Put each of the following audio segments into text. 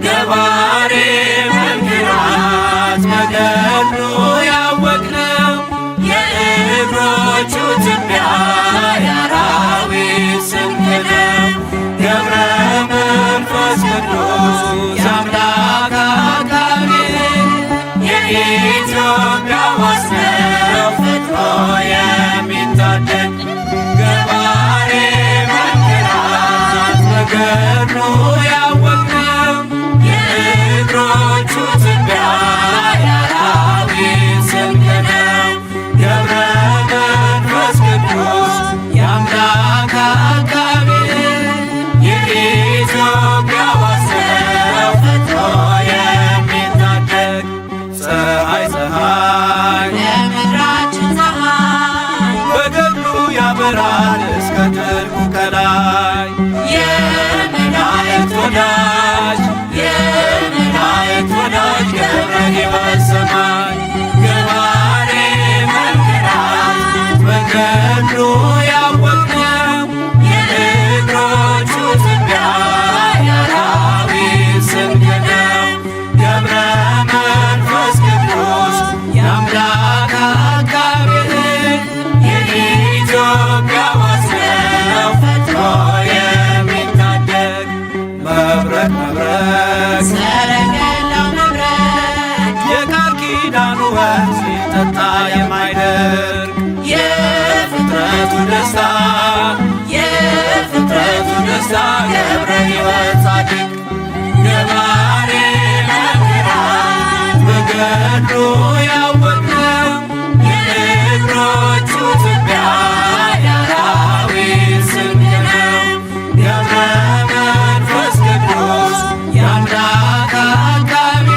ገባሬ መንክራት በገድሉ ያወቅነው የእግሮቹ ትቢያ የአራዊት ስንቅ ነው። ገብረ መንፈስ ቅዱስ የአምላክ አቃቤ የኢትዮጵያ ዋስ ነው ፈጥኖ የሚታደግ። ገባሬ መንክራት በገድሉ ያወቅነው የእግሮቹ ትቢያ የአራዊት ስንቅ ነው። ገብረ መንፈስ ቅዱስ የአምላክ አቃቤ የኢትዮጵያ ዋስ ነው ፈጥኖ የሚታደግ። ፀሐይ ፀሐይ የምድራችን ፀሐይ በገድሉ ያበራል እስከ ጥልቁ ከላይ። የመላእክት ወዳጅ፣ የመላእክት ወዳጅ ገብረ ሕይወት ሰማይ። ገባሬ መንክራት በገድሉ ያወቅነው የእግሮቹ ትቢያ የአራዊት ስንቅ ነው። ገብረ መንፈስ ቅዱስ የአምላክ አቃቤ የኢትዮጵያ ዋስ ነው ፈጥኖ የሚታደግ። መብረቅ መብረቅ ሰረገላው መብረቅ የቃል ኪዳኑ ወንዝ ሲጠጣ የማይደርቅ የፍጥረቱ ደስታ፣ የፍጥረቱ ደስታ ገብረ ሕይወት ጻድቅ። ገባሬ መንክራት በገድሉ ያወቅነው የእግሮቹ ትቢያ የአራዊት ስንቅ ነው። ገብረ መንፈስ ቅዱስ የአምላክ አቃቤ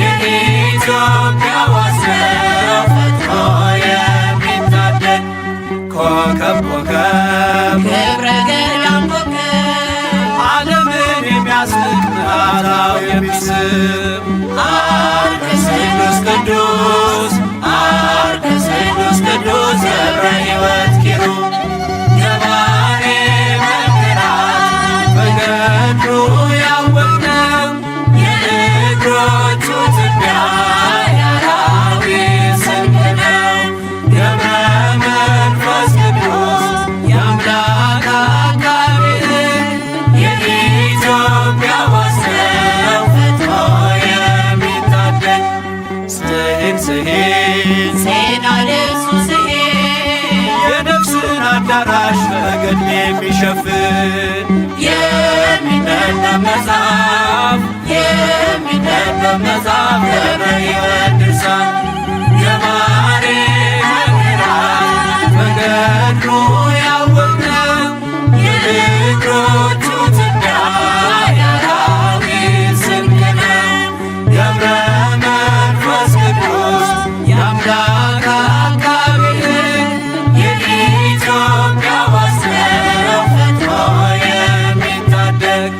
የኢትዮጵያ ዋስ ነው ፈጥኖ የሚታደግ። ኮከብ ኮከብ ክብረ ገዳም ኮከብ ዓለምን የሚያስንቅ መዓዛው የሚስብ አርከ ስሉስ ቅዱስ፣ አርከ ስሉስ ቅዱስ ገብረ ሕይወት ኪሩብ። ገባሬ መንክራት በገድሉ ያወቅነው የእግሮቹ ትቢያ የአራዊት ስንቅ ነው። ገብረ መንፈስ ቅዱስ የአምላክ አቃቤ የኢትዮጵያ ዋስ ነው ፈጥኖ የሚታደግ። ስሂን ስሂን ሴና ልብሱ ስሄድ የነፍስን አዳራሽ በገድል የሚሸፍን የሚነበብ መጽሐፍ፣ የሚነበብ መጽሐፍ ገብረ ሕይወት ድርሳን። ገባሬ መንክራት በገድሉ ያወቅነው የእግሮቹ ትቢያ የአራዊት ስንቅ ነው። ገብረ መንፈስ ቅዱስ የአምላክ አቃቤ የኢትዮጵያ ዋስ ነው ፈጥኖ የሚታደግ።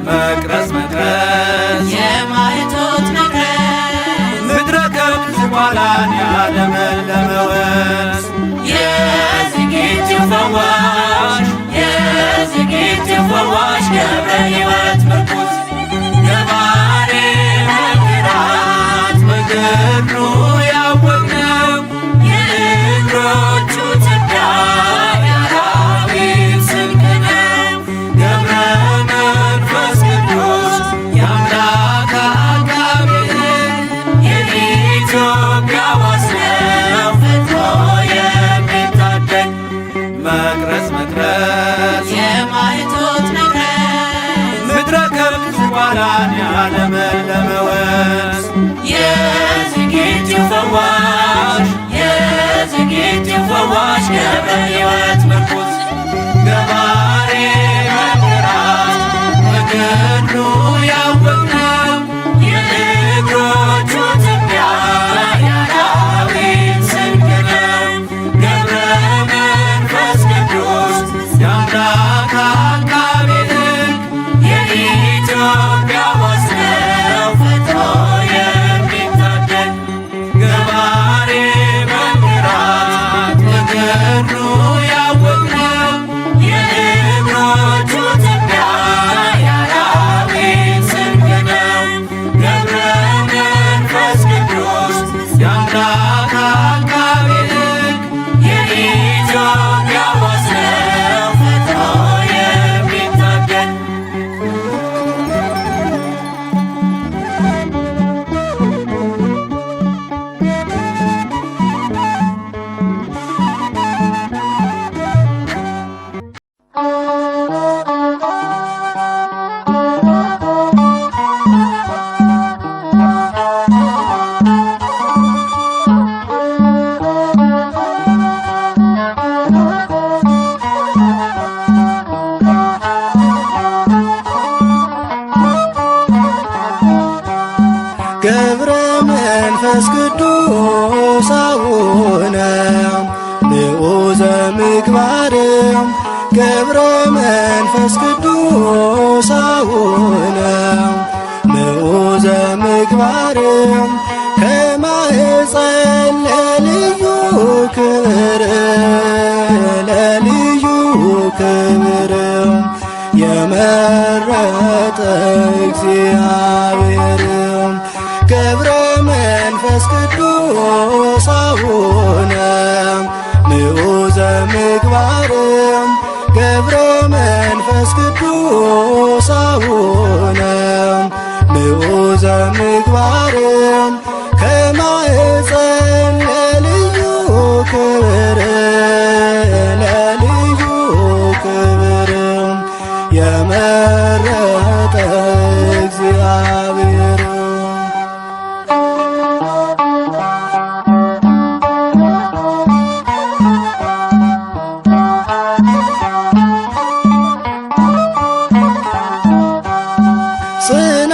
መቅረዝ መቅረዝ የማኅቶት መቅረዝ ምድረ ከብት ዝቋላን ያለመለመ ወንዝ የዝግጅቱ ፈዋሽ፣ የዝግጅቱ ፈዋሽ ገብረ ሕይወት ምርኩዝ። ገባሬ መንክራት በገድሉ ያወቅነው የእግሮቹ ትቢያ የአራዊት ስንቅ ነው። ገብረ መንፈስ ቅዱስ የአምላክ አቃቤ የኢትዮጵያ ዋስ ነው ፈጥኖ የሚታደግ። መቅረዝ መቅረዝ የማኅቶት መቅረዝ ምድረ ከብት ዝቋላን ያለመለመ ወንዝ የዝግጅቱ ፈዋሽ፣ የዝግጅቱ ፈዋሽ ገብረ ሕይወት ምርኩዝ። ገባሬ መንክራት በገድሉ ያወቅነው የእግሮቹ ትቢያ የአራዊት ስንቅ አቃቤ ሕግ የኢትዮጵያ ዋስ ነው ፈጥኖ የሚታደግ። ገብረ መንፈስ ቅዱስ አቡነ ንዑዘ ምግባር፣ ገብረ መንፈስ ቅዱስ አቡነ ንዑዘ ምግባር፣ ከማህፀን ለልዩ ክብር፣ ለልዩ ክብር የመረጠ እግዚአብሔር፣ ገብረ መንፈስ ቅዱስ አቡነ ንዑዘ ምግባር፣ ገብረ መንፈስ ቅዱስ አቡነ ንዑዘ ምግባር፣ ከማህፀን ለልዩ ክብር፣ ለልዩ ክብር የመረጠ እግዚአብሔር።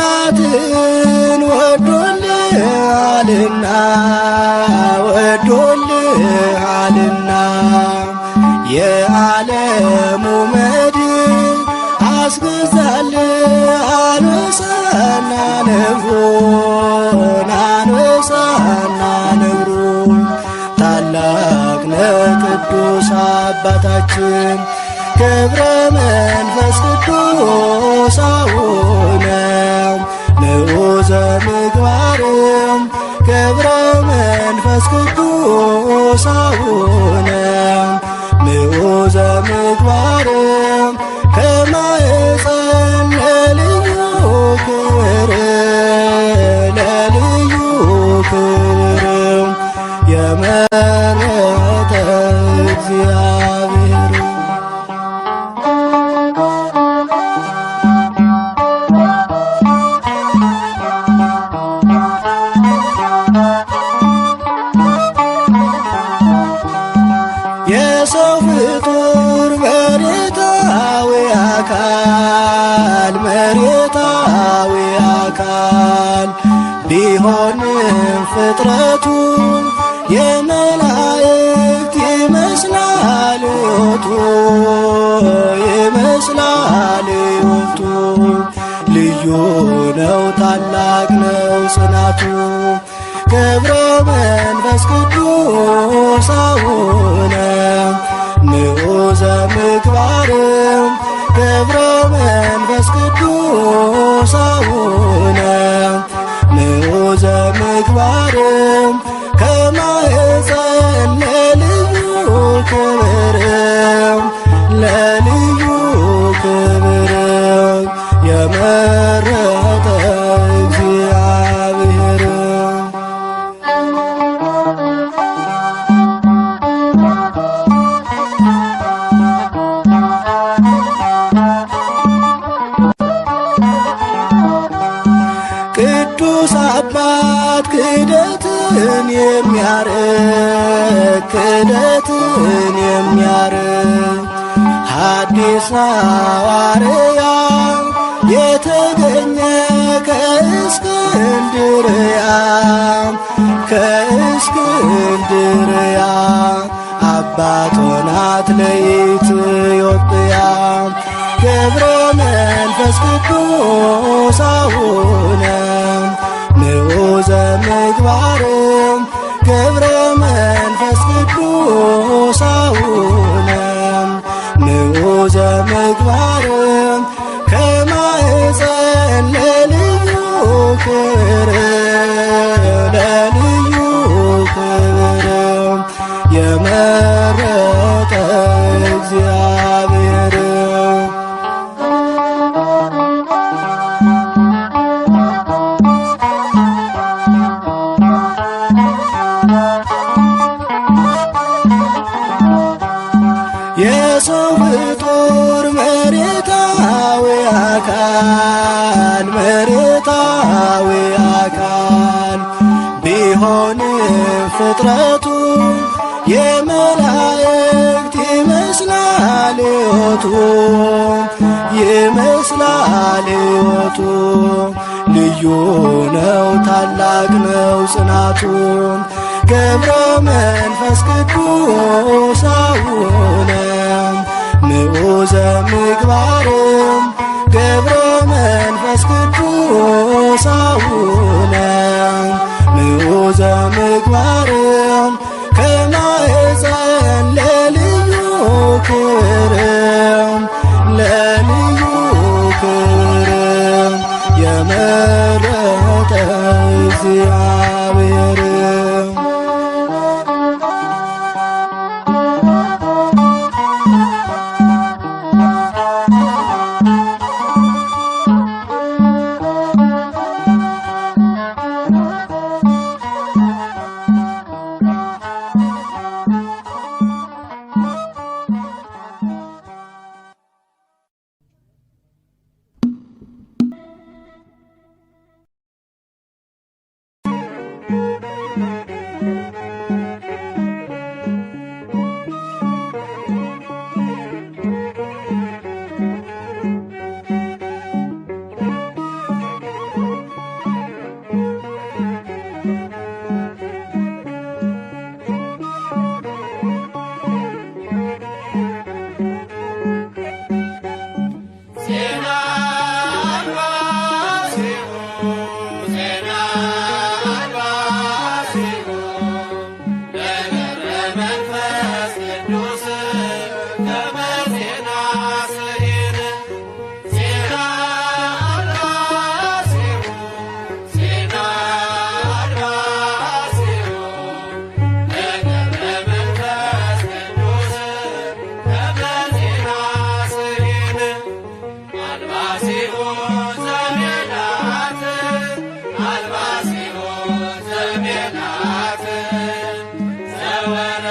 ጽናትን ወዶልሃልና፣ ወዶልሃልና የዓለሙ መድን አስገዛል አንበሳና ነብሩን፣ አንበሳና ነብሩን። ታላቅ ነህ ቅዱስ አባታችን ገብረ መንፈስ ቅዱስ አቡነ ንዑዘ ምግባር፣ ገብረ መንፈስ ቅዱስ አቡነ ንዑዘ ምግባር፣ ከማህፀን ለልዩ ክብር፣ ለልዩ ክብር የመረጠ እግዚአብሔር። የሰው ፍጡር መሬታዊ አካል፣ መሬታዊ አካል ቢሆንም ፍጥረቱ የመላእክት ይመስላል ሕይወቱ፣ ይመስላል ሕይወቱ። ልዩ ነው ታላቅ ነው ጽናቱ፣ ገብረ መንፈስ ቅዱስ አቡነ ንዑዘ ምግባር፣ ገብረ መንፈስ ቅዱስ አቡነ ንዑዘ ምግባር፣ ከማህፀን ለልዩ ክብር፣ ለልዩ ክብር የመረጠ እግዚአብሔር። ቅዱስ አባት ክህደትን የሚያርቅ፣ ክህደትን የሚያርቅ ሐዲስ ሐዋርያ የተገኘ ከእስክንድርያ፣ ከእስክንድርያ አባት ሆናት ለኢትዮጵያ፣ ገብረ መንፈስ ቅዱስ አቡነ ንዑዘ ምግባር፣ ገብረ መንፈስ ቅዱስ አቡነ ንዑዘ ምግባር፣ ከማህፀን ለልዩ ክብር፣ ለልዩ ክብር ቢሆንም ፍጥረቱ የመላእክት ይመስላል ሕይወቱ ይመስላል ሕይወቱ ልዩ ነው ታላቅ ነው ጽናቱ ገብረ መንፈስ ቅዱስ አቡነ ንዑዘ ምግባርም ገብረ መንፈስ ቅዱስ አቡነ ንዑዘ ምግባርም ከማኅፀን ለልዩ ክብርም ለልዩ ክብርም የመረጠ እግዚአብሔር። ዜና አልባሲሁ ዜና አልባሲሁ ለገብረ መንፈስ ቅዱስ ከመ ዜና ስሂን ዜና አልባሲሁ ዜና አልባሲሁ ለገብረ መንፈስ ቅዱስ ከመ ዜና ስሂን አልባሲሁ ዘሜላት አልባሲሁ ዘሜላት ዘወረደ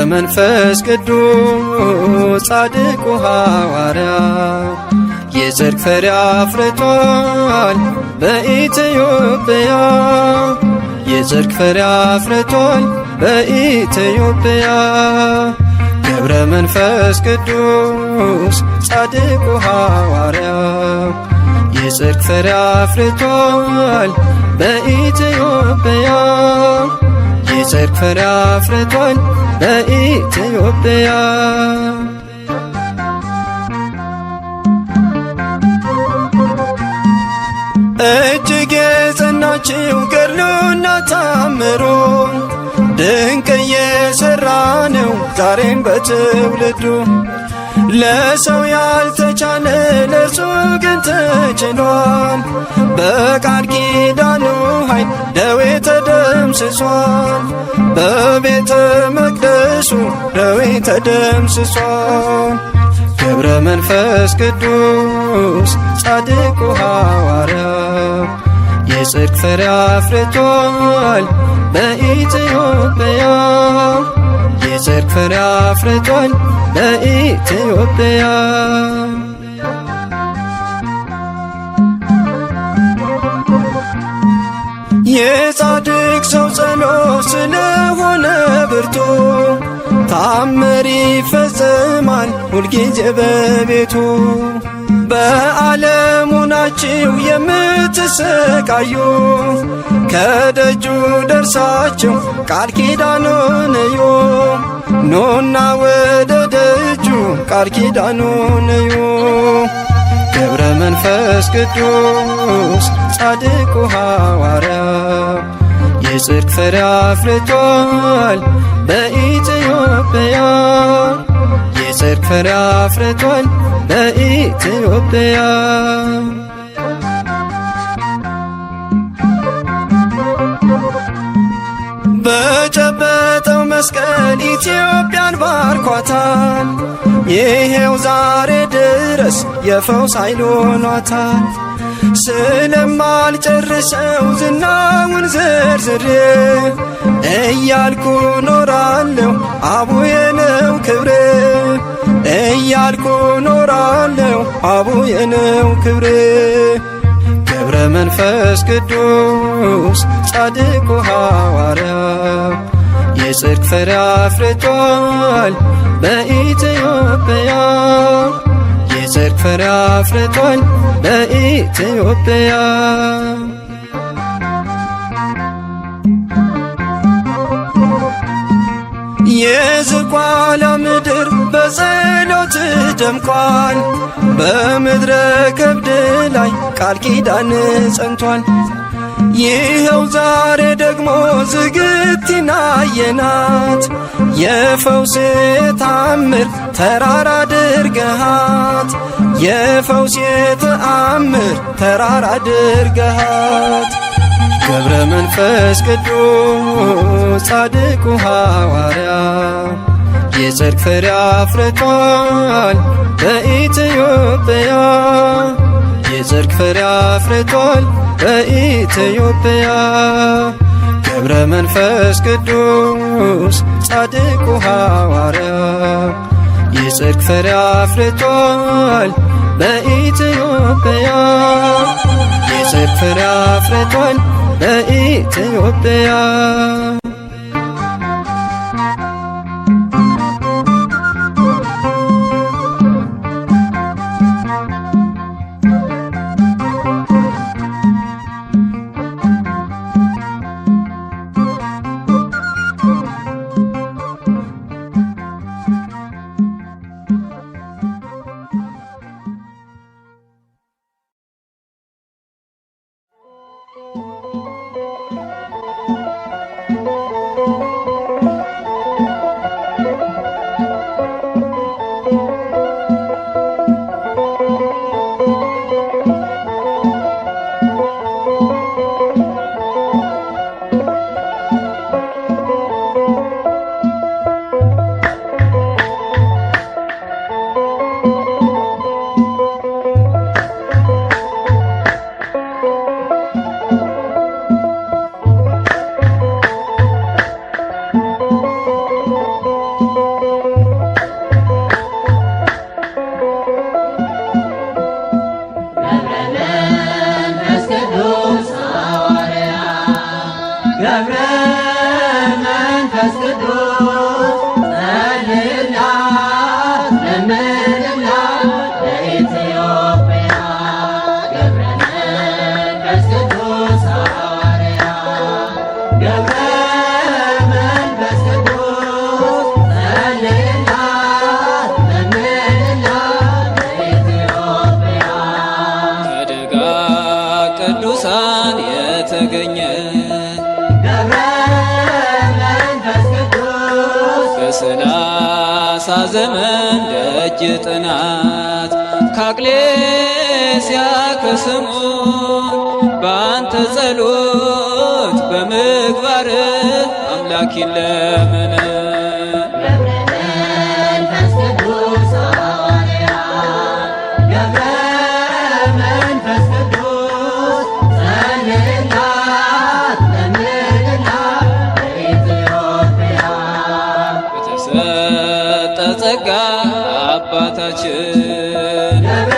መንፈስ ቅዱስ ጻድቁ ሐዋርያ የጽድቅ ፍሬ አፍርቷል በኢትዮጵያ። የጽድቅ ፍሬ አፍርቷል በኢትዮጵያ። ገብረ መንፈስ ቅዱስ ጻድቁ ሐዋርያ የጽድቅ ፍሬ አፍርቷል በኢትዮጵያ። የጽድቅ ፍሬ አፍርቷል በኢትዮጵያ። እጅግ የጸናችው ገድሉና ታምሩ ድንቅ እየሠራ ነው ዛሬም በትውልዱ። ለሰው ያልተቻለ ለእርሱ ግን ተችሏል። በቃል ኪዳኑ ኃይል ደዌ ተደምስሷል። በቤተ መቅደሱ ደዌ ተደምስሷል። ገብረ መንፈስ ቅዱስ ጻድቁ ሐዋርያ የጽድቅ ፍሬ አፍርቷል በኢትዮጵያ። የጽድቅ ፍሬ አፍርቷል በኢትዮጵያ። የጻድቅ ሰው ጸሎት ስለሆነ ብርቱ ታምር ይፈጽማል ሁልጊዜ በቤቱ። በዓለሙ ናችሁ የምትሰቃዩ ከደጁ ደርሳችሁ ቃል ኪዳኑን እዩ። ኑና ወደ ደጁ ቃል ኪዳኑን እዩ። ገብረ መንፈስ ቅዱስ ጻድቁ ሐዋርያ የጽድቅ ፍሬ አፍርቷል በኢትዮጵያ። የጽድቅ ፍሬ አፍርቷል በኢትዮጵያ። በጨበጠው መስቀል ኢትዮጵያን ባርኳታል። ይሄው ዛሬ ድረስ የፈውስ ኃይል ሆኗታል። ስለማልጨርሰው ዝናውን ዘርዝሬ እያልኩ ኖራለሁ አቡዬ ነው ክብሬ። እያልኩ ኖራለሁ አቡዬ ነው ክብሬ። ገብረ መንፈስ ቅዱስ ጻድቁ ሐዋርያ የጽድቅ ፍሬ አፍርቷል በኢትዮጵያ። የጽድቅ ፍሬ አፍርቷል በኢትዮጵያ። የዝቋላ ምድር በጸሎት ደምቋል። በምድረ ከብድ ላይ ቃል ኪዳን ጸንቷል። ይኸው ዛሬ ደግሞ ዝግቲና አየናት። የፈውስ ተአምር ተራራ አድርገሃት። የፈውስ ተአምር ተራራ አድርገሃት። ገብረ መንፈስ ቅዱስ ጻድቁ ሐዋርያ የጽድቅ ፍሬ አፍርቷል በኢትዮጵያ። የጽድቅ ፍሬ አፍርቷል በኢትዮጵያ። ገብረ መንፈስ ቅዱስ ጻድቁ ሐዋርያ የጽድቅ ፍሬ አፍርቷል በኢትዮጵያ። የጽድቅ ፍሬ አፍርቷል በኢትዮጵያ። ገብረ መንፈስ ቅዱስ ጸልይላት ለምንላት ለኢትዮጵያ። ገብረ መንፈስ ቅዱስ ሐዋርያ፣ ገብረ መንፈስ ቅዱስ ጸልይላት ለምንላት ለኢትዮጵያ። ከደጋግ ቅዱሳን የተገኘ ገብረ መንፈስ ቅዱስ በ30 ዘመን ደጅ ጥናት ካቅሌስያ ከስምዖን በአንተ ጸሎት በምግባር አምላክ ይለመን። ገብረ መንፈስ ቅዱስ ሐዋርያ፣ ገብረ መንፈስ ቅዱስ ጸልይላት ለምንላት ለኢትዮጵያ። በተሰጠ ጸጋ አባታችን ገብረ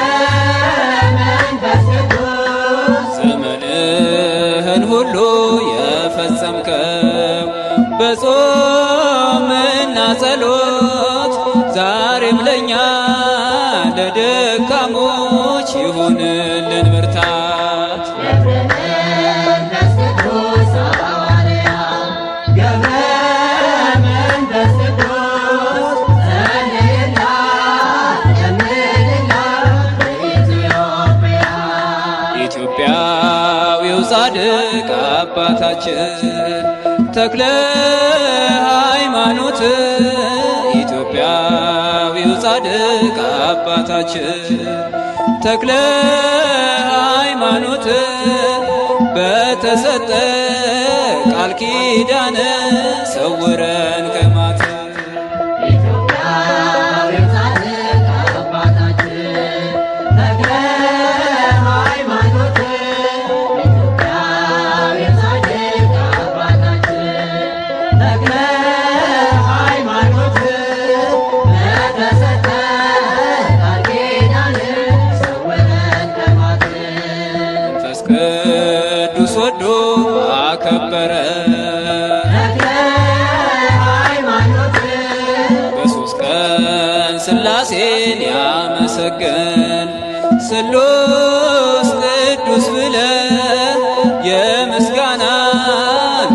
መንፈስ ቅዱስ ዘመንህን ሁሉ የፈጸምከው በጾምና ጸሎት ዛሬም ለኛ ለደካሞች ይሁንልን ብርታት። ገብረ መንፈስ ቅዱስ ሐዋርያ፣ ገብረ መንፈስ ቅዱስ ጸልይላት ለምንላት ለኢትዮጵያ። ኢትዮጵያዊው ጻድቅ አባታችን ተክለ ሃይማኖት፣ ኢትዮጵያዊው ጻድቅ አባታችን ተክለ ሃይማኖት፣ በተሰጠ ቃል ኪዳን ሰውረን ከማት። ኢትዮጵያዊው ጻድቅ አባታችን ተክለ ሃይማኖት፣ ኢትዮጵያዊው ጻድቅ አባታችን ተክለ ሃይማኖት፣ በተሰጠ ቃል ኪዳን ሰውረን ከሞት። መንፈስ ቅዱስ ወዶ አከበረ ተክለ ሃይማኖት በ3 ቀን ሥላሴን ያመሰገን ስሉስ ቅዱስ ብለ የምስጋናን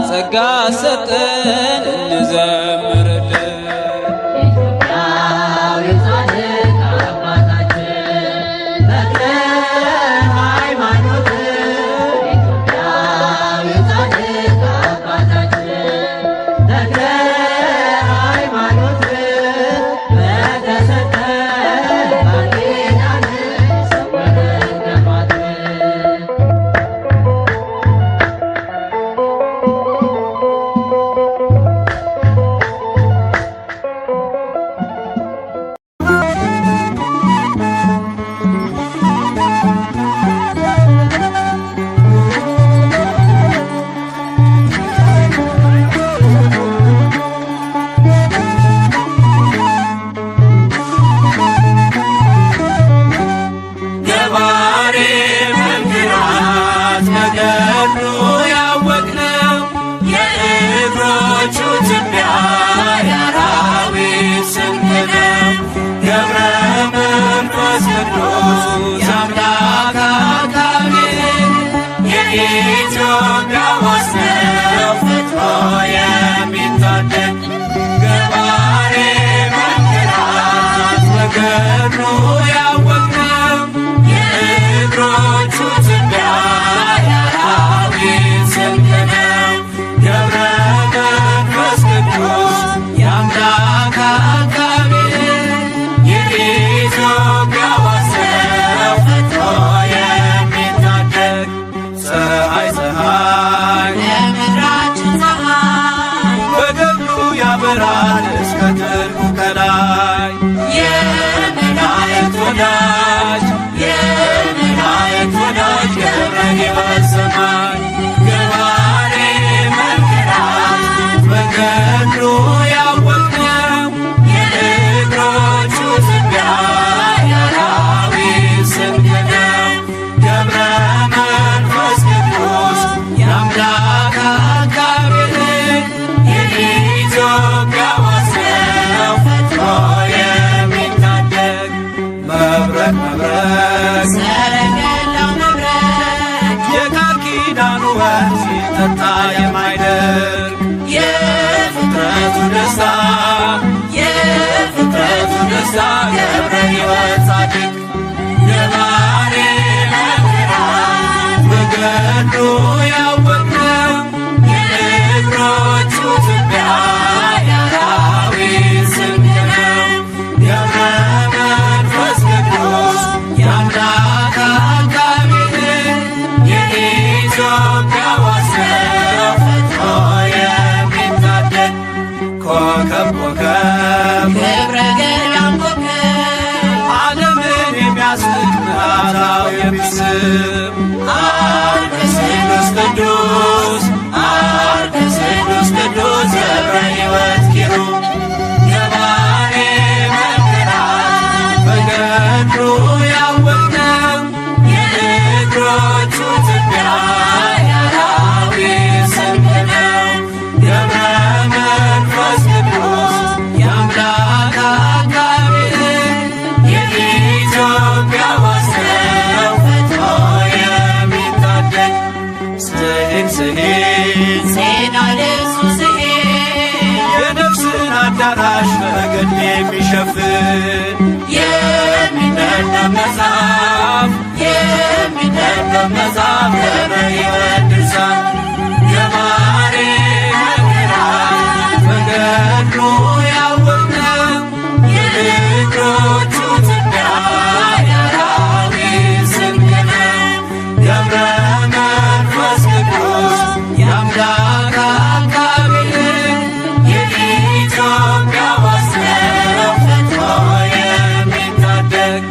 ጸጋ ሰጠን እንዘምርልን። ኢትዮጵያዊው ጻድቅ አባታችን ተክለ ሃይማኖት፣ ኢትዮጵያዊው ጻድቅ አባታችን ተክለ ሃይማኖት፣ በተሰጠ ቃል ኪዳን ሰውረን ከሞት። ገባሬ መንክራት በገድሉ ያወቅነው የእግሮቹ ትቢያ የአራዊት ስንቅ ነው። ገብረ መንፈስ ቅዱስ የአምላክ አካል የኢትዮጵያ ዋስ ነው ፈጥኖ የሚታደግ። ገባሬ መንክራት በገድሉ ያወቅነው የእግሮቹ ትቢያ የአራዊት ደስታ ገብረ ሕይወት ጻድቅ ገባሬ መከራት በገድሉ ያወቅነው የእግሮቹ ትቢያ የአራዊት ስንቅ ነው። ገብረ መንፈስ ቅዱስ የአምላክ አቃቤ ሕግ የኢትዮጵያ ዋስ ነው ፈጥኖ የሚታደግ ኮከብ ኮከብ ክብረ ገዳም ኮከብ ዓለምን የሚያስቅ መዓዛው የሚስብ አርከ ስሉስ ቅዱስ አርከ ስሉስ ቅዱስ ገብረ ሕይወት ኪሩብ ገባሬ መከራት በገድሉ ያወቅነው የእግሮቹ ትቢያ የአራዊት ስንቅ ነው። ገብረ መንፈስ ቅዱስ የአምላክ አቃቤ ሕግ የኢትዮጵያ ዋስ ነው ፈጥኖ የሚታደግ ስሂን ስሂን ዜና ልብሱ ስሂን የነፍስን አዳራሽ በገድል የሚሸፍን የሚነበብ መጽሐፍ የሚነበብ መጽሐፍ ገብረ ሕይወት ድርሳን ገባሬ መከራት በገድሉ ያወቅነው የእግሮቹ ትቢያ የአራዊት ስንቅ ነው። ገብረ መንፈስ ቅዱስ የአምላክ አቃቤ ሕግ የኢትዮጵያ ዋስ ነው ፈጥኖ የሚታደግ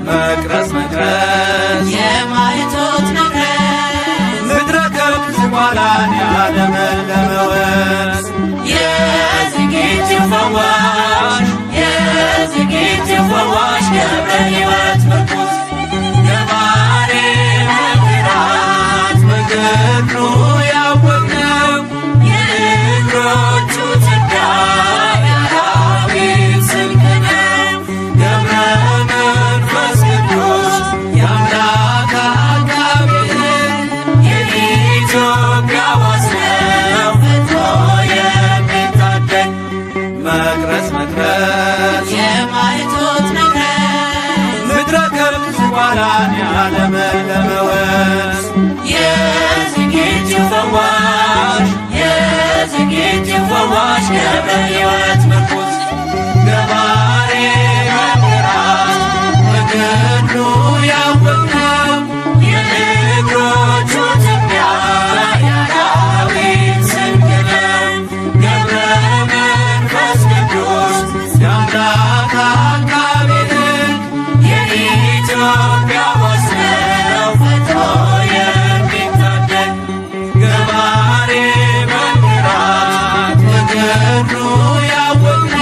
መቅረዝ መቅረዝ የማኅቶት መቅረዝ ምድረ ከብድ ዝቋላን ያለመለመ ወንዝ የዝግጅ ፈዋሽ የዝግጅ ፈዋሽ ገብረ ሕይወት ምርኩዝ ገባሬ መከራት በገድሉ ያወቅነው የእግሮቹ ትቢያ የአራዊት ስንቅ ነው። ገብረ መንፈስ ቅዱስ የአምላክ አቃቤ ሕግ የኢትዮጵያ ዋስ ነው ፈጥኖ የሚታደግ መቅረዝ መቅረዝ የማኅቶት መቅረዝ ምድረ ከብድ ዝቋላን ያለመለመ ወንዝ የዝግጅ ፈዋሽ የዝግጅ ፈዋሽ ገብረ ሕይወት ምርኩዝ ገባሬ መከራት በገድሉ ያወቅነው የእግሮቹ ትቢያ የአራዊት ስንቅ ነው። ገብረ መንፈስ ቅዱስ የአምላክ አቃቤ ሕግ የኢትዮጵያ ዋስ ነው ፈጥኖ የሚታደግ ገባሬ መከራት በገድሉ ያወቅነው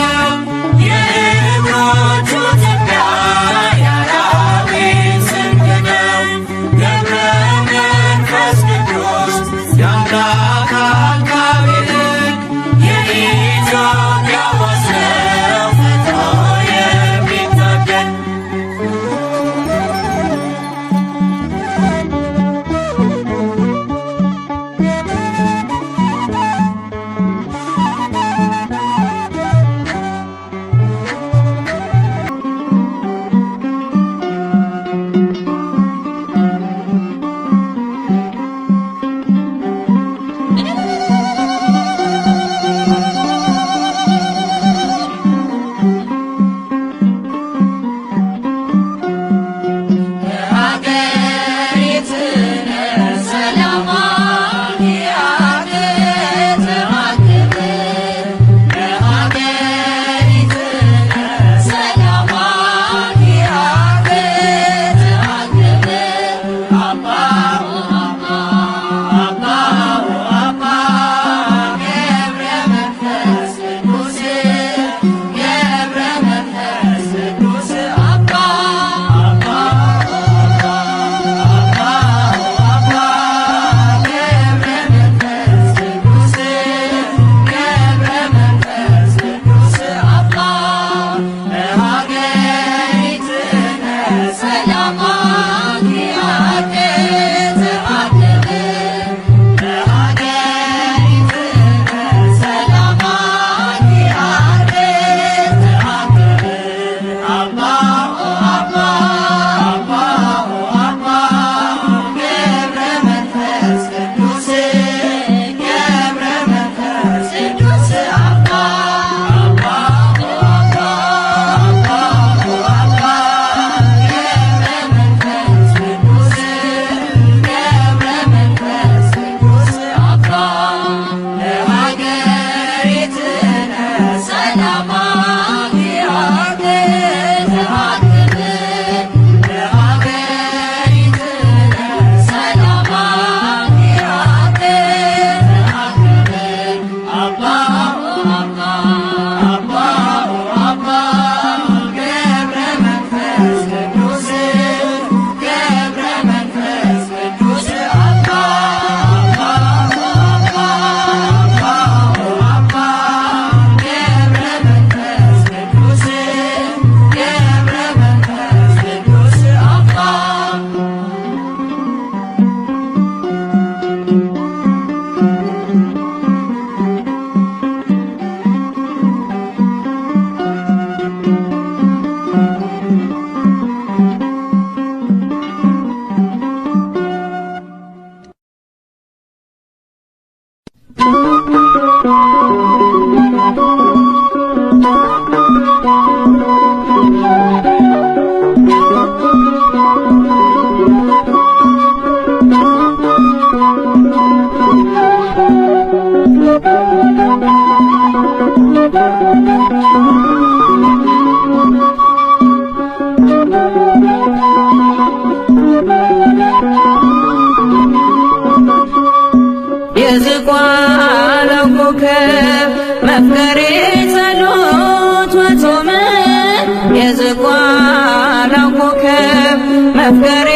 መፍቀሬ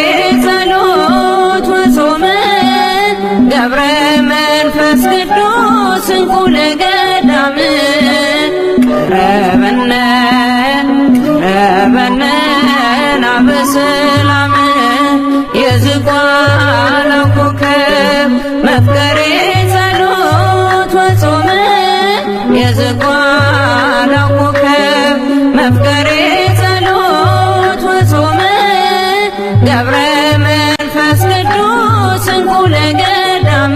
ጸሎት ወጾም ገብረ መንፈስ ቅዱስ እንቁ ለገዳም ቅረበነ ቅረበነ ና በሰላም የዝቋላው ኮከብ መፍቀሬ ጸሎት ወጾም የዝቋላው ኮከብ መፍቀሬ ጸሎት ወጾም ገብረ መንፈስ ቅዱስ እንቁ ለገዳም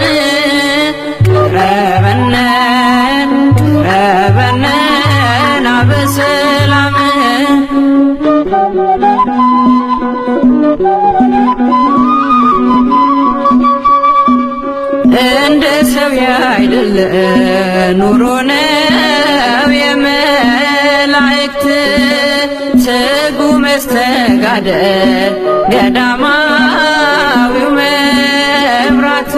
ቅረበነ ቅረበነ ና በሰላም። እንደ ሰው ያይደለ ኑሮ ነው የመላእክት ትጉ መስተጋደል ገዳማዊው መብራት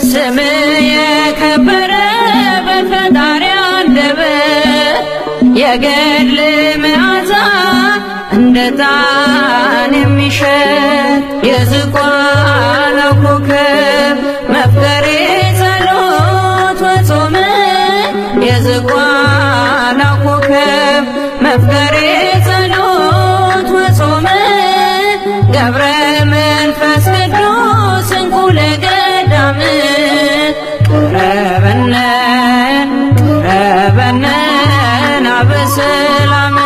ስም የከበረ በፈጣሪ አንደበት የገድል መዓዛ እንደ ዕጣን የሚሸት የዝቋላው ኮከብ መፍቀሬ ጸሎት ወጾም የዝቋላው ኮከብ መፍቀሬ ጸሎት ወጾም ገብረ መንፈስ ቅዱስ እንቁ ለገዳም ቅረበነ ቅረበነ ና በሰላም።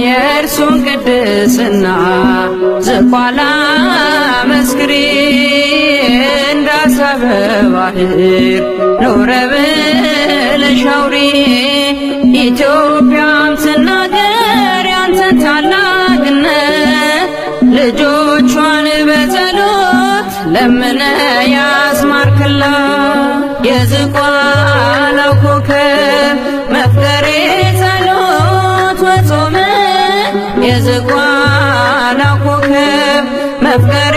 የእርሱን ቅድስና ዝቋላ መስክሪ እንዳሳበ ባህር ኖረ ብለሽ አውሪ ኢትዮጵያም ትናገር ያንተን ታላቅነት ልጆቿን በጸሎት ለምነ ያስማርክላ የዝቋላው ኮከብ መፍቀሬ ጸሎት ወጾም የዝቋላው ኮከብ መፍቀሬ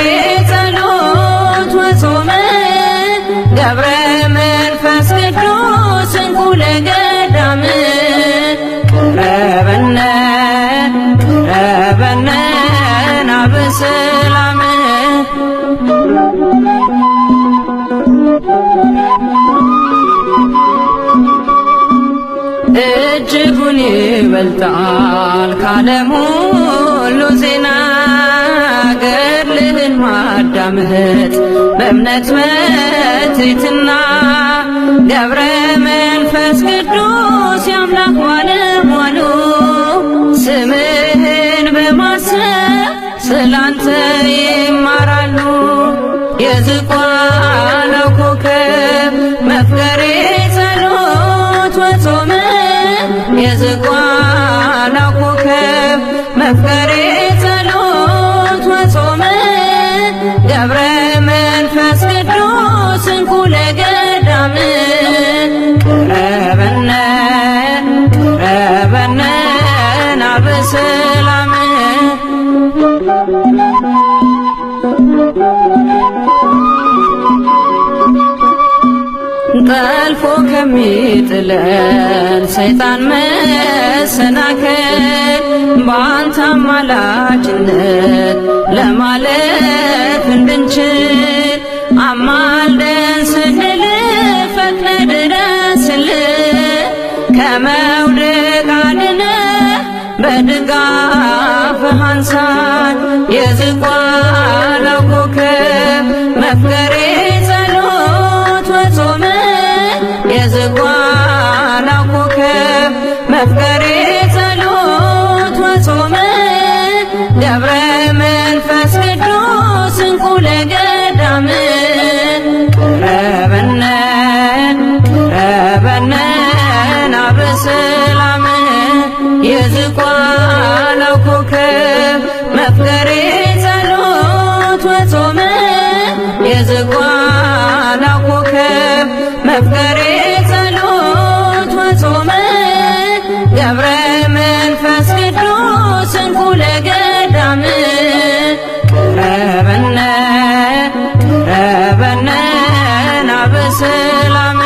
ጸሎት ወጾም ገብረ መንፈስ ቅዱስ እንቁ ለገዳም ቅረበነ ቅረበነ ና በሰላም። እጅጉን ይበልጣል ካለም ሁሉ ዜና ገድልህን ማዳመጥ በእምነት በትሕትና ገብረ መንፈስ ቅዱስ የአምላክ ባለሟሉ ስምህን በማሰብ ስላንተ ይማራሉ። የዝቋላው ኮከብ መፍቀሬ ጸሎት ወጾም የዝቋላው ኮከብ መፍቀሬ ጸሎት ወጾም ገብረ መንፈስ ቅዱስ እንቁ ለገዳም ቅረበነ ቅረበነ ና በሰላም። ጠልፎ ከሚጥለን ሰይጣን መሰናከል በአንተ አማላጅነት ለማለፍ እንድንችል አማልደን ስንል ፈጥነ ድረስልን ከመውደቅ አድነን በድጋፍህ አንሳን የዝቋላው ኮከብ መፍቀሬ ጸሎት ወጾም የዝቋላው ኮከብ መፍቀሬ ጸሎት ወጾም ገብረ መንፈስ ቅዱስ እንቁ ለገዳም ቅረበነ ቅረበነ ና በሰላም የዝቋላው ኮከብ መፍቀሬ ጸሎት ወጾም የዝቋላው ኮከብ መፍቀሬ ጸሎት ወጾም ገብረ መንፈስ ቅዱስ እንቁ ለገዳም ቅረበነ ቅረበነ ና በሰላም።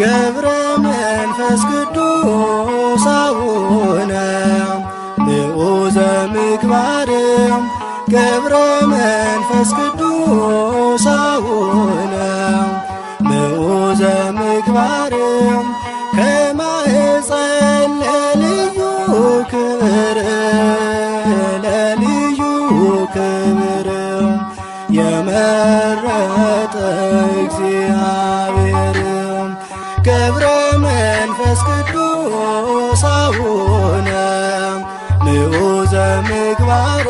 ገብረ መንፈስ ቅዱስ አቡነ ንዑዘ ምግባር ገብረ መንፈስ ቅዱስ አቡነ ንዑዘ ምግባር ከማህፀን ለልዩ ክብር። የመረጠ እግዚአብሔር ገብረ መንፈስ ቅዱስ አቡነ ንዑዘ ምግባር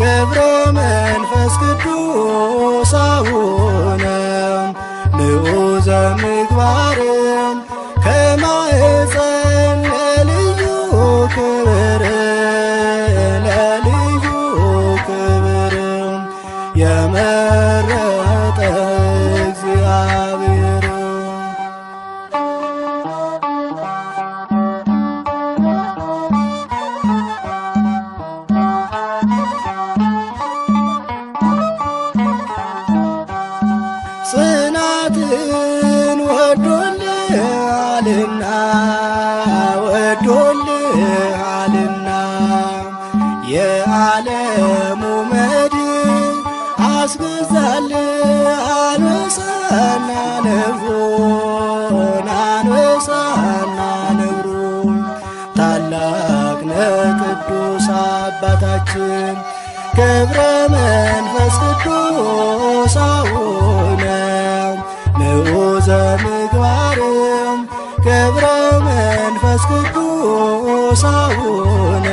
ገብረ መንፈስ ቅዱስ አቡነ ንዑዘ ምግባር ከማኅፀን ለልዩ ክብር ለልዩ ክብር የመረጠ እግዚአብሔር። ጽናትን ወዶልሃልና ወዶልሃልና የዓለሙ መድን አስገዛል አንበሳና ነብሩን አንበሳና ነብሩን። ታላቅ ነህ ቅዱስ አባታችን ገብረ መንፈስ ቅዱስ አቡነ ንዑዘ ምግባር ገብረ መንፈስ ቅዱስ አቡነ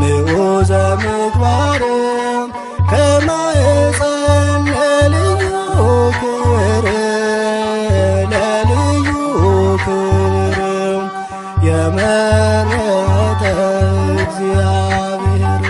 ንዑዘ ምግባር ከማኅፀን ለልዩ ክብር ለልዩ ክብር የመረጠ እግዚአብሔር።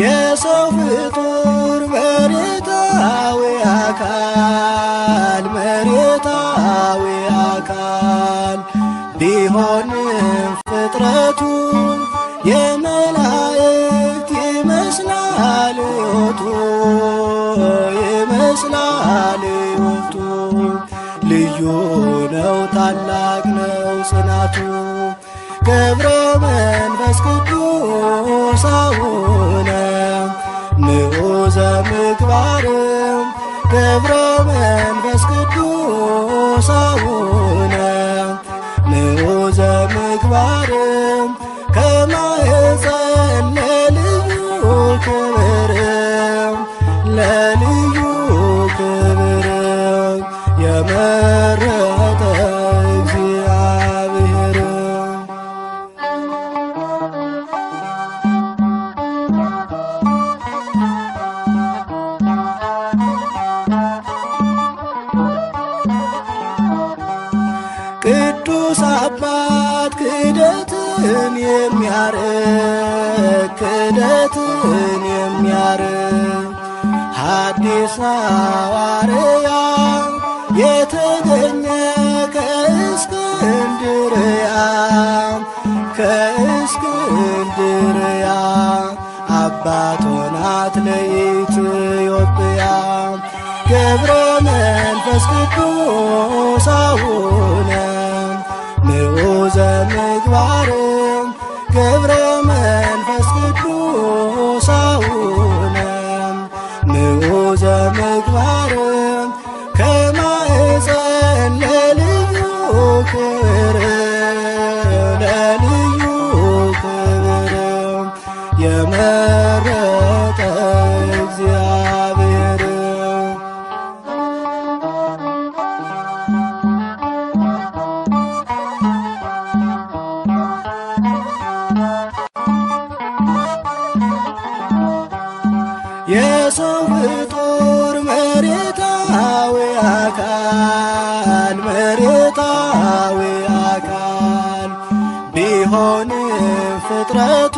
የሰው ፍጡር መሬታዊ አካል መሬታዊ አካል ቢሆንም ፍጥረቱ የመላእክት ይመስላል ሕይወቱ ይመስላል ሕይወቱ። ልዩ ነው ታላቅ ነው ጽናቱ ገብረ መንፈስ ቅዱስ አቡነ ንዑዘ ምግባር ገብረ መንፈስ ቅዱስ አቡነ ንዑዘ ምግባር ከማኅፀን ለልዩ ክብር ለልዩ ክብር የመረጠ እግዚአብሔር። ቅዱስ አባት ክህደትን የሚያርቅ ክህደትን የሚያርቅ ሐዲስ ሐዋርያ የተገኘ ከእስክንድርያ ከእስክንድርያ አባት ሆናት ለኢትዮጵያ ገብረ መንፈስ ቅዱስ አቡነ ንዑዘ ምግባር ገብረ መንፈስ ቅዱስ አቡነ ንዑዘ ምግባር ከማኅፀን ለልዩ ክብር ለልዩ ክብር የመረጠ እግዚአብሔር። የሰው ፍጡር መሬታዊ አካል መሬታዊ አካል ቢሆንም ፍጥረቱ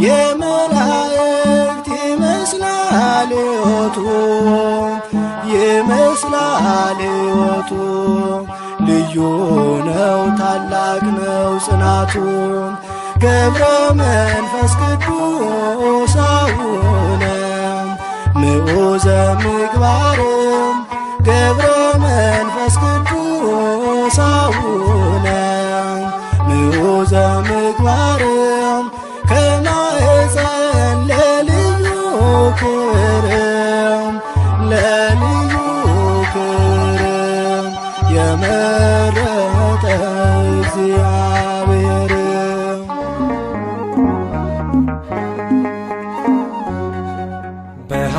የመላእክት ይመስላል ሕይወቱ ይመስላል ሕይወቱ። ልዩ ነው ታላቅ ነው ጽናቱ ገብረ መንፈስ ቅዱስ አቡነ ንዑዘ ምግባር ገብረ መንፈስ ቅዱስ አቡነ ንዑዘ ምግባር ከማኅፀን ለልዩ ክብር ለልዩ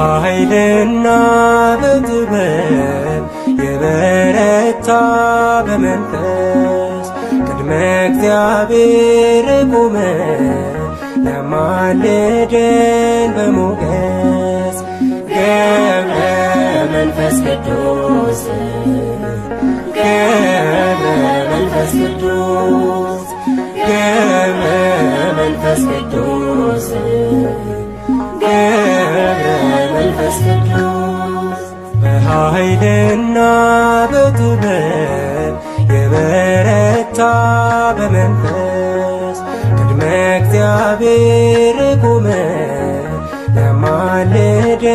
በኃይልና በጥበብ የበረታ በመንፈስ ቅድመ እግዚአብሔር ቆመ ለማልደን በሞገስ ገብረ መንፈስ ቅዱስ ገብረ መንፈስ ቅዱስ ገብረ መንፈስ ቅዱስ ገብረ መንፈስ ቅዱስ በኃይልና በጥበብ የበረታ በመንፈስ ቅድመ እግዚአብሔር ቆመ ለማልደን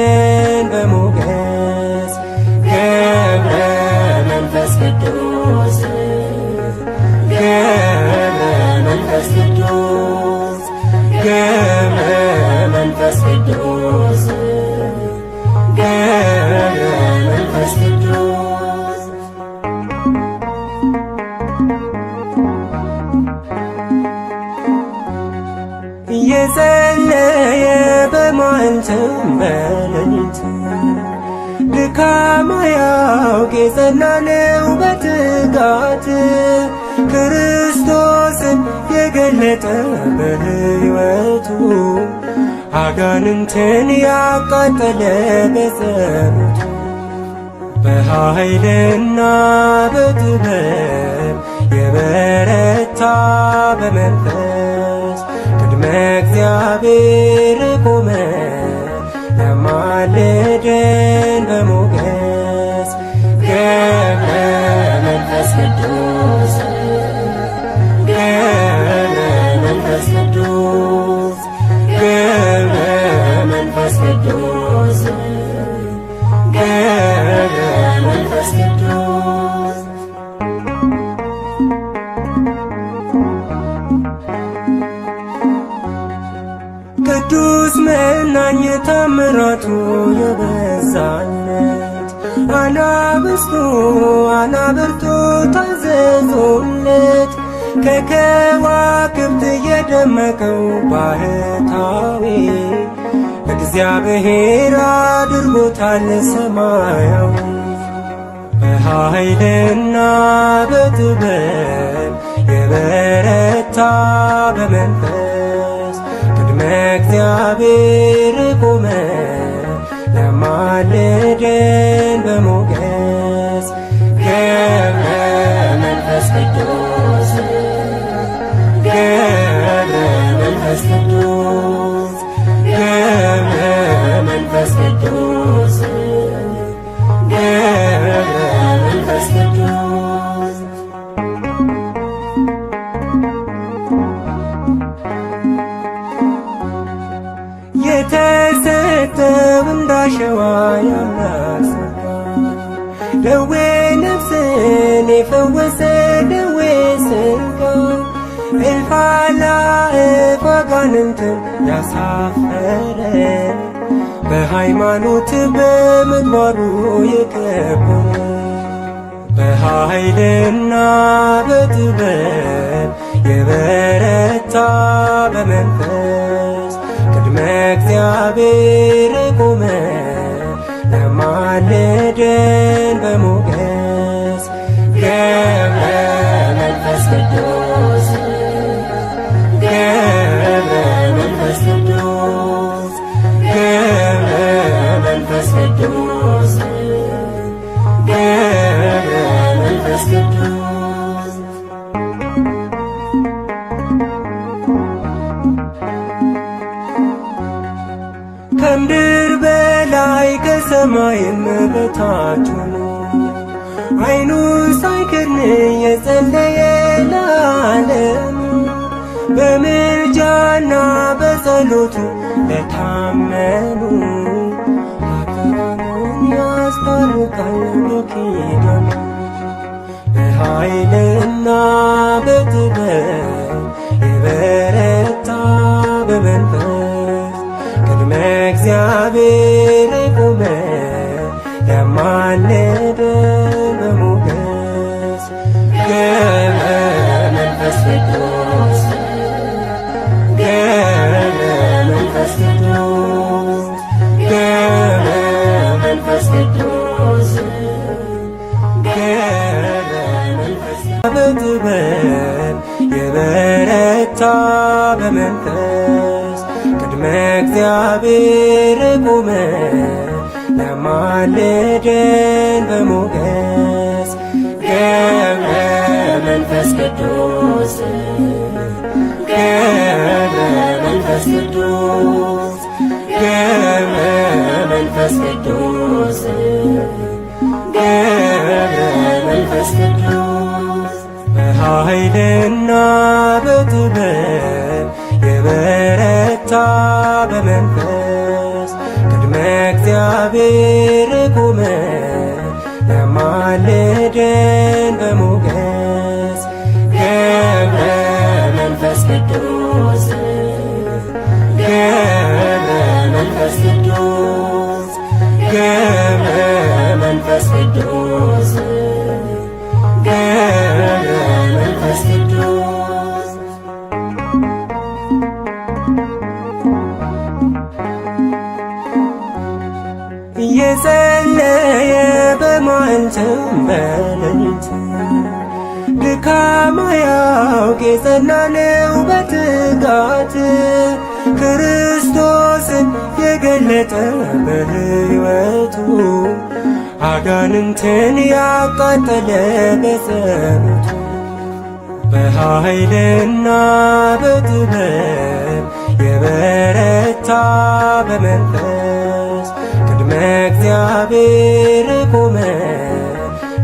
በሞገስ ገብረ መንፈስ ቅዱስ ገብረ መንፈስ ቅዱስ ገብረ መንፈስ ቅዱስ ገብረ መንፈስ ቅዱስ እየጸለየ በመዓልትም በሌሊት ድካም አያውቅ የጸና ነው በትጋት ክርስቶስን የገለጠ በሕይወቱ አጋንንትን ያቃጠለ በጸሎቱ በኃይልና በጥበብ የበረታ በመንፈስ ቅድመ እግዚአብሔር ቆመ ለማልደን በሞገስ ገብረ መንፈስ ቅዱስ ገብረ መንፈስ ቅዱስ ገብረ መንፈስ ቅዱስ ገብረ መንፈስ ቅዱስ ቅዱስ መናኝ ታምራቱ የበዛለት አናብስቱ አናብርቱ ታዘዙለት ከከዋክብት የደመቀው ባህታዊ እግዚአብሔር አድርጎታል ሰማያዊ በኃይልና በጥበብ የበረታ በመንፈስ ቅድመ እግዚአብሔር ቆመ ለማልደን በሞገስ ገብረ መንፈስ ቅዱስ ገብረ መንፈስ ቅዱስ ገብረ መንፈስ ቅዱስ ገብረ መንፈስ ቅዱስ የተሰጠው እንዳሸዋ የአምላክ ጸጋ ደዌ ነፍስን የፈወሰ ደዌ ሥጋ እልፍ አእላፍ አጋንንትን ያሳፈረ በሃይማኖት በምግባሩ የከበረ በኃይልና በጥበብ የበረታ በመንፈስ ቅድመ እግዚአብሔር ቆመ ለማልደን በሞገስ ገብረ መንፈስ ቅዱስ ገብረ መንፈስ ቅዱስ ገብረ መንፈስ ቅዱስ ገብረ መንፈስ ቅዱስ ከምድር በላይ ከሰማይም በታች ሆኖ ዓይኑን ሳይከድን የጸለየ ለዓለም በምልጃና በጸሎቱ ለታመኑ ኃጥአንን ያስታርቃል በኪዳኑ በኃይልና በጥበብ የበረታ በመንፈስ ቅድመ እግዚአብሔር ቆመ ለማልደን በሞገስ ገብረ መንፈስ ቅዱስ ገብረ መንፈስ ቅዱስ ገብረ ቅዱስ ገብረ መንፈስ በጥበብ የበረታ በመንፈስ ቅድመ እግዚአብሔር ቆመ ያማልደን በሞገስ ገብረ መንፈስ ቅዱስ ገብረ መንፈስ ቅዱስ ገብረ መንፈስ ቅዱስ ገብረ መንፈስ ቅዱስ በኃይልና በጥበብ የበረታ በመንፈስ ቅድመ እግዚአብሔር ቆመ ያማልደን በሞገስ ገብረ መንፈስ ቅዱስ ገብረ መንፈስ ቅዱስ ገብረ መንፈስ ቅዱስ ገብረ መንፈስ ቅዱስ እየጸለየ በመዓልትም በሌሊት ድካም አያውቅ የጸና ነው በትጋት ክርስቶስን የገለጠ በሕይወቱ አጋንንትን ያቃጠለ በጸሎቱ በኃይልና በጥበብ የበረታ በመንፈስ ቅድመ እግዚአብሔር ቆመ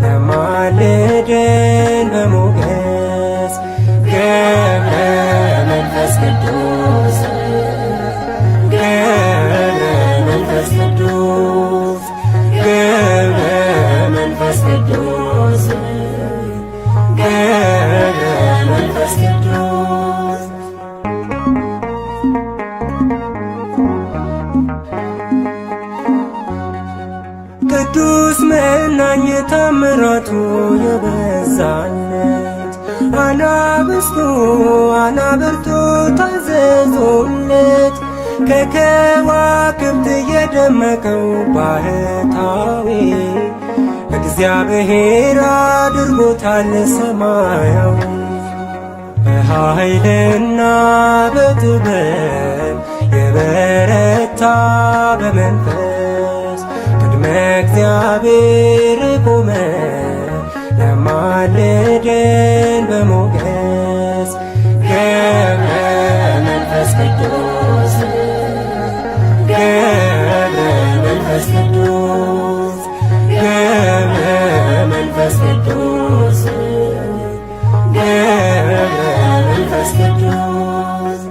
ያማልደን በሞገስ ገብረ መንፈስ ቅዱስ ገብረ መንፈስ ቅዱስ ገብረ መንፈስ ቅዱስ ገብረ መንፈስ ቅዱስ ቅዱስ መናኝ ታምራቱ የበዛለት አናብስቱ አናብርቱ ታዘዙለት ከከዋክብት የደመቀው ባህታዊ እግዚአብሔር አድርጎታል ሰማያዊ በኃይልና በጥበብ የበረታ በመንፈስ ቅድመ እግዚአብሔር ቆመ ያማልደን በሞገስ ገብረ መንፈስ ቅዱስ ገብረ መንፈስ ቅዱስ ገብረ መንፈስ ቅዱስ ገብረ መንፈስ ቅዱስ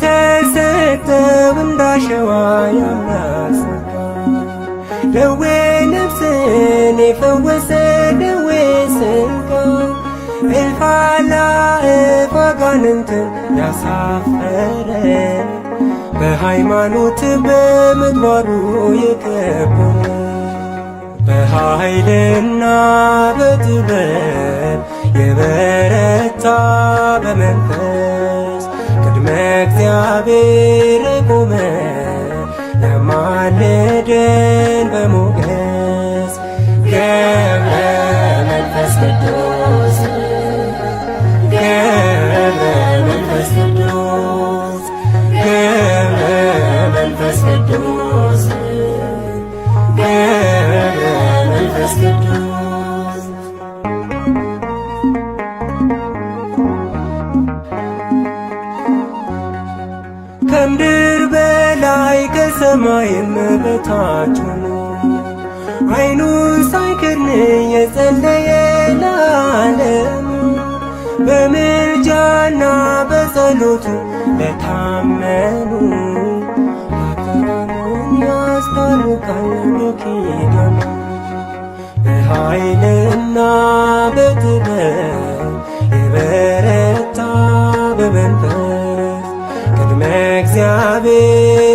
የተሰጠው እንዳሸዋ የአምላክ ጸጋ ደዌ ነፍስን የፈወሰ ደዌ ሥጋ እልፍ አእላፍ አጋንንትን ያሳፈረ በሃይማኖት በምግባሩ የከበረ በኃይልና በጥበብ የበረታ በመንፈስ ቅድመ እግዚአብሔር ቆመ ያማልደን በሞገስ ገብረ መንፈስ ቅዱስ ገብረ መንፈስ ቅዱስ ገብረ መንፈስ ቅዱስ ገብረ መንፈስ ቅዱስ ከምድር በላይ ከሰማይም በታች ሆኖ ዓይኑን ሳይከድን የጸለየ ለዓለም በምልጃና በጸሎቱ ለታመኑ ኃጥአንን ያስታርቃል በኪዳኑ በኃይልና በጥበብ የበረታ በመንፈስ ቅድመ እግዚአብሔር